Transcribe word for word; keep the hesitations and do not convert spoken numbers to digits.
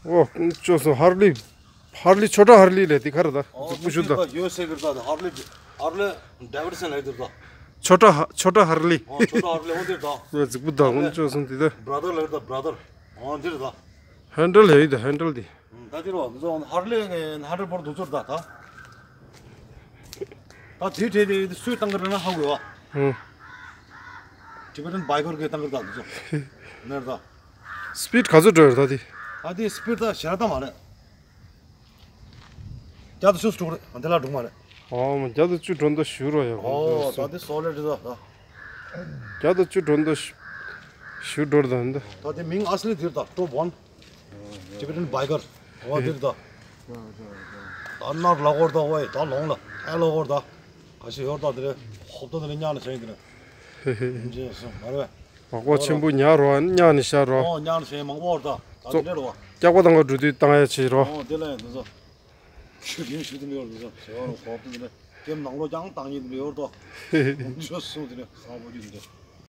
ཨོ་ཅོ་སོ་ཧར་ལི། ཧར་ལི་ཆོ་ཊ་ཧར་ལི་ལས་དེ་ག་རེ་ད། ཨོ་གཟུགས་པོ་ཞུ་ད། ཡོད་སེ་གི་ད་ཧར་ལི་ཧར་ལི་ཌེ་ཝིཌ་སན་ལས་དེ་ད། ཆོ་ཊ་ཧ་ཆོ་ཊ་ཧར་ལི། ཨོ་ཆོ་ཊ་ཧར་ལི་ཨོ་དེ་ད། གཟུགས་པོ་ད་ཧར་ལི་ཨོ་ཅོ་སོ་དེ་ད། བྷ་ར་དར་ལས་ད་བྷ་ར་དར། ཨོ་དེ་ད། ཧན་ཌལ་ལས་ད་ཧན་ཌལ་དེ། ད་དེ་རོ་ཧར་ལི་ཧན་ཌལ་པོར་དུ་ཚོར་ད་ད། ད་དེ་དེ་དེ་སུས་བཏང་གི་རེད་ན་ཧ་གོ་བ། ཧུང་། ཊི་བེ་ཊན་བྷའི་ཀར་གི་བཏང་གི་ད་དུ་ཚོ། ནར་ད། སི་པིཌ་ག་ཚོད་འགྲོ་ཡོད་ད་དེ། ད་དེ་སི་པིཌ་ད་ཞེ་དྲག་ད་མ་རེད། བརྒྱ་དང་བཅུ་འགྲོ་རེད་ཨ་དེ་ལ་འགྲོ་མ་རེད། ཨོ་མ་བརྒྱ་དང་བཅུ་འགྲོ་འདོད་ཞུ་རོ་ཡ། ཨོ་ད་དེ་སོ་ལེ་རེད་ད་ད། བརྒྱ་དང་བཅུ་འགྲོ་འདོད་ཞུ་འགྲོ་རེད་ད་འདི། ད་དེ་མིང་ཨ་སི་ལི་དེ་རེད་ད་ཊོབ་ཝན། ཊི་བེ་ཊན་བྷའི་ཀར། ཨོ་དེ་རེད་ད། ད་ནར་ལ་གོར་ད་ཝེ་ད་ལོང་ལ་ཨེ་ལ་གོར་ད། ག་ཤེད་ཡོར་ད་དེ་རེད། ཧོབ་ད་དེ་རེད་ཉག་ནས་བྱས་དེ་རེད། ཇེ་སོ་མ་རེད། མག་པ་ཆེན་པོ་ཉག་རོ་ཨ་ཉག་ནས་ཤར་རོ། ཨོ་ཉག་ནས་བྱས་མང་པོ་ཡོར་ད་ད་དེ་རེད་རོ། སྐྱག་པ་དང་ག་འགྲོ་དུས་བཏང་ཡ་བྱེད་རོ། ཨོ་དེ་ལ་ཡང་དེ་ཚོ། ཤུགས་རྒྱུན་ཞུ་དེ་འདྲ་ཡོར་དེ་ཚོ་བྱས་པ་རོ་ཧོབ་ད་དེ་རེད། ཀེམ་ནང་ལོགས་ཀྱང་བཏང་ཉེ་དེ་འདྲ་ཡོར་ད། ཇེ་སོ་དེ་རེད་ས་བོ་རྒྱུ་དེ་རེད།